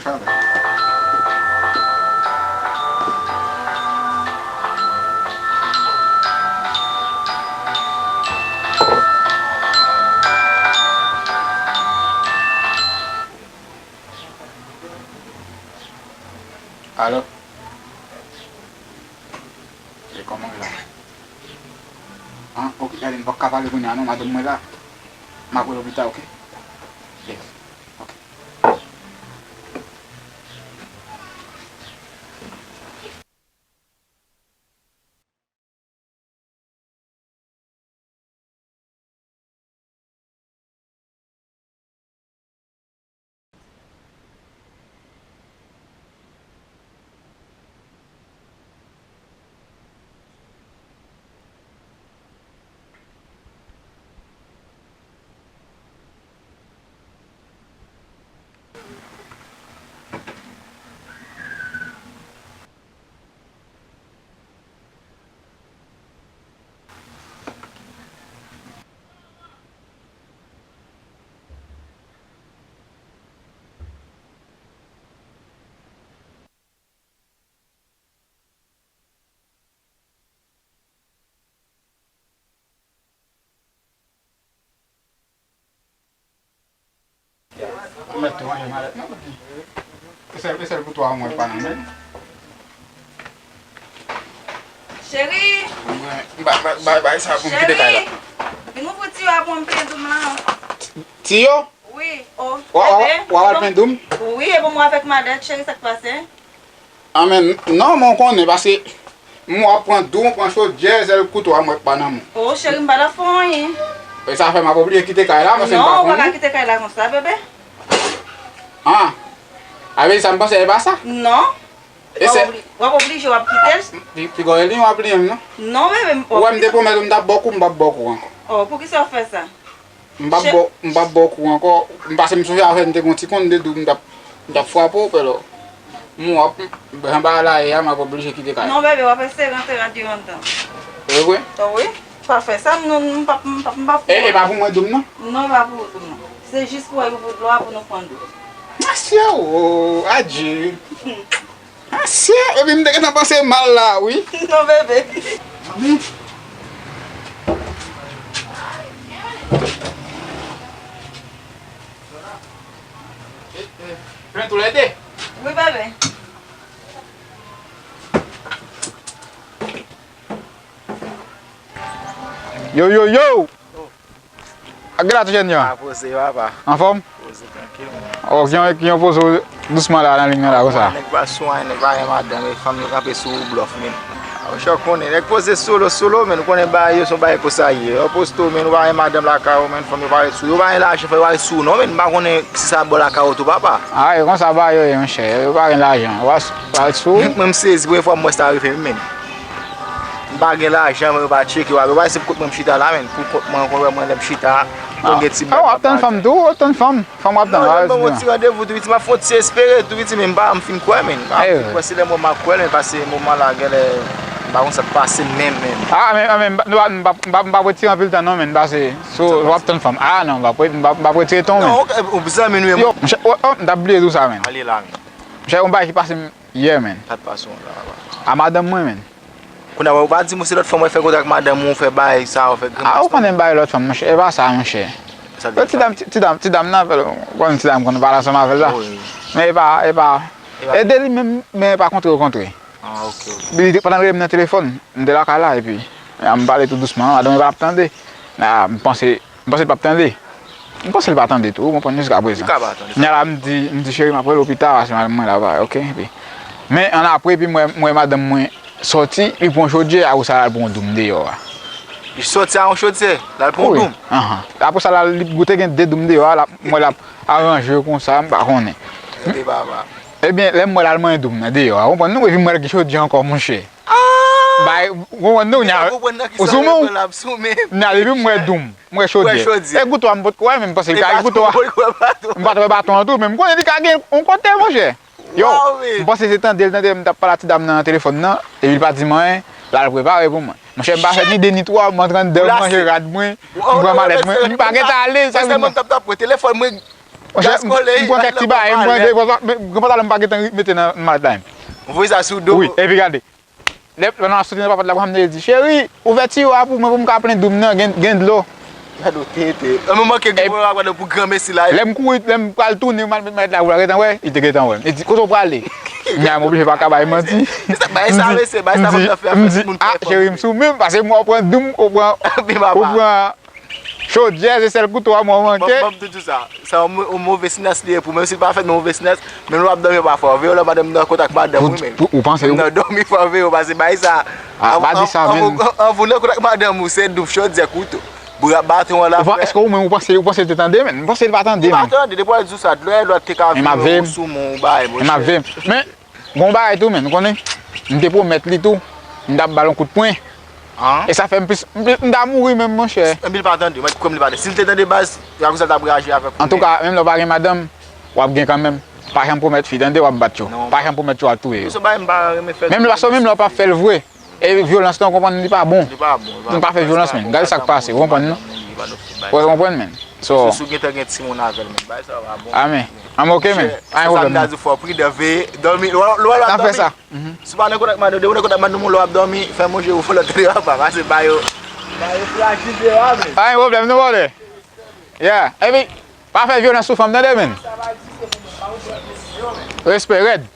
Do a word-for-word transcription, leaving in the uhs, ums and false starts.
Alo? E kòman w ye la? An, oke, gade, m p ap ka pale kounye a non, madanm mwen la. M ap rele w pita, oke? Yes. Oke. Ou mèt tou ranje malèt nan. E sèl, e sèl kouto a mwen pa nan men. Cheri! Mwen, bay, bay, bay, bay sa pou m kite kay la. Cheri! Vin ouvri tiyo a pou mwen, m peye doum lan. Tiyo? Wi, o. W a, w a, bebe, w a al plen doum? Wi, e bon, mwen avèk malèt, cheri, sa k pase? Anmè, non, men w konnen, paske m w ap pran doum, w pran chodyè, sèl kouto a m wè k pa nan men w. O, cheri, m pa t ap fè w anyen. E sa fè m ap oblije kite kay la, paske m pa konnen. Non, ou pa ka kite kay la konsa, bebe. An. A vle di sa m panse e pa sa? Non. E w ap se obli-, w ap oblije, w ap kite l. Pi, pi gwo li, w ap li menm, non? Non, bebe, m p ap. Ou wè m te pwomèt ou m t ap ba w kou, m p ap ba w kou ankò. O, poukisa w fè sa? M p ap ba w, m p ap ba w kou ankò. M pase m sonje avè m te gon ti konn de dou m t ap, m t ap frape w, pèlo. M w ap, jan bagay la ye a, m ap oblije kite kay la. Non, bebe, w ap eseye rantre an dirantan. E vre? O wi. Pa fè sa, m, non, m p ap, m p ap, m p ap. E, e pa pou mwen doum nan? Non, e pa pou ou doum nan. Se jis pou ou ouvri dlo a pou nou pran dlo. Mesye, o, adje. Mesye, epi m te gentan panse mal la, wi. Non, bebe. Plen toulède? Wi, bebe. Yo, yo, yo! Ak gade la ti jèn yo. A poze, papa. Anfòm? Poze, trankil. O, ki yon, ki yon poze dousman la, nan liy nan la, konsa. Nèg pa sou anyen, nèg pa gen madanm, e fanm yo kanpe sou ou blòf, men. Monchè, w konnen, nèg poze solo, solo, men ou konnen bagay yo, se yon bagay konsa ye. Ou poze tou, men ou pa gen madanm lakay ou, men fanm yo parèt sou ou. Yo pa gen lajan, fò yo parèt sou ou, non, men m pa konnen si sa bò lakay ou tou, papa. A, e konsa bagay yo ye, monchè, yo pa gen lajan. Yo pa, parèt sou ou. Mwen, mwen, m sezi, premye fwa m wè sa rive, men. M pa gen lajan, men yo pa tcheke w, yo pa se pou kont mwen m chita la, men. Pou kont mwen, ou konn wè mwen lè m chita, mwen gen ti bèl. A, w ap tann fanm tou, w ap tann fanm. Fanm w ap tann, non, yo ban mwen ti randevou tou, piti, m ap fè yon ti espere tou, piti, men m pa, m fin kwè, men. M pa fin kwè, se lè mwen m a kwè, men, paske moman la, genlè, m pa konn sa k pase menm, menm. A, men, men, m pa, m pa, m pa, m pa retire anpil tan, non, men, paske, so, w ap tann fanm. A, non, m pa, m pa, m pa retire tan, men. Non, ou, ou zanmi nou, yo, monchè, o, o, m t ap bliye tou sa, men. Ale la, men. Monchè, yon bagay ki pase m yè, men. Sa t pase w la, papa? A madanm mwen, men. Kounye a, ou pa di m ou se lòt fanm, ou fè kontak madanm ou, ou fè bagay sa, ou fè grimas. A, ou konnen m bay lòt fanm, monchè, e pa sa, monchè. Sa te ti dam, ti, ti dam, ti dam nan, ou konnen ti dam konn pale ansanm avè l la. Wi. Men e pa, e pa, e de li menm, men e pa kontre, kontre. A, oke, oke. Li te, pandan l rele m nan telefòn, m te lakay la, epi, a, m pale tou dousman, madanm mwen pa t ap tande. A, m panse, m panse l p ap tande. M panse l pa tande tou, ou konprann, jiska prezan. Li ka pa tande. Kounye a la, m di, m di, cheri, m ap rele w pita, paske madanm mwen la, oke? Epi, men, ann apre, epi m wè, m wè madanm mwen sòti, li pran chodyè, apre sa, l al pran yon doum deyò a. Li sòti a yon chodyè, l al pran yon doum? Wi. Anhan. Apre sa, l al, li goute gen de doum deyò a, l ap, m wè l ap aranje yo konsa, m pa konnen. Tande, papa. Ebyen, lè m wè l al manyen doum nan deyò a, ou konprann, non, epi m wè l gen chodyè ankò, monchè. Bay, ou konprann, non, nya, ou sou men w? Nya, depi m wè doum, m wè chodyè. E kouto a m potko wè, men m panse li ka gen kouto a. M pa t wè baton an tou, men m konnen li ka gen yon kote, monchè. Yo, m panse se tande l, tande m t ap pale ak ti dam nan nan telefòn nan, epi li pa di m anyen, l al prepare pou mwen. Monchè, m pa fè ni de ni twa, m antre anndan, m ranje rad mwen, m pran malèt mwen, m pa gentan ale, sa vin nan. Telefòn mwen, Monchè, m pran kèk ti bagay, m pran de, gran pantalon m pa gentan mete nan malèt la menm. Ou voye sa sou do. Wi, epi gade. Lè, lè n ap soti nan papòt la, m ap di, "Cheri, ouvè tiyo a pou mwen, pou m ka plen doum nan, gen, gen dlo." Gade w tenten. Nan moman ke gen pwoblèm ak madanm pou granmesi la. Lè m kouri, lè m pral tounen, m al met malèt la, ou gentan wè, li te gentan wè m. Li di, "Kote w prale?" Nya, m oblije pa ka bay manti. Se sa, bay sa, mesye, bay sa, m di, m di, "Ah, cheri, m sou menm, paske mwen, ou pran doum, ou pran, ou pran chodyè, se sèl kouto a mwen manke." Ban m di w sa. Sa yon mo-, yon move sinyas li ye pou, menm si l pa fèt, men move sinyas. Menm lè w ap dòmi, w pa fè w veye w lè madanm nan kontak madanm ou, menm. Ou panse, ou nan dòmi, fè w veye w, paske bay sa. Ah, pa di sa, menm. Anvan w nan kontak madanm ou, se doum, chodyè, kouto. Bra baton an la, frè. Èske ou menm, ou panse, ou panse l te tande, menm? M panse l pa tande, menm. Li pa tande, depi w al di w sa, dlo a, lòt te ka veye w sou men, ou bay, monchè. Men m ap veye m. Men, gon bagay tou, menm, ou konnen, m te pwomèt li tou, m t ap ba l yon kout pwen. E sa fè m plis, m plis, m ta mouri menm, monchè. Epi l pa tande, mwen kwè m li pa tande. Si l te tande baz, Yakuza t ap reyaji avèk ou. Antouka, menm lè w pa gen madanm, w ap gen kanmenm. Pa janm pwomèt fi, tande, w ap bat yo. Pa janm pwomèt yo w ap touye yo. Menm lè, paske menm lè w p ap fè l vre. E vyolans lan, w konprann, li pa bon. Li pa bon. Nou pa fè vyolans, menm. Gade sa k pase, ou konprann, non? Ou konprann, menm. So, si w gentan gen timoun avè l, menm. Bagay sa pa bon. Amen. Amen, ok, menm. Pa gen pwoblèm, non. Sa m ta di w, fò w pridan, veye, dòmi, lè w al dòmi. N ap fè sa. Si w pa nan kontak madanm, depi w nan kontak madanm ou lè w ap dòmi, fè manje ou fè lòt tande papa, pase ba yo. Ba yo frajil deyò a, men. Pa gen pwoblèm, non, brother. Yeah. Epi, pa fè vyolans sou fanm, tande, men. Respè, rèd.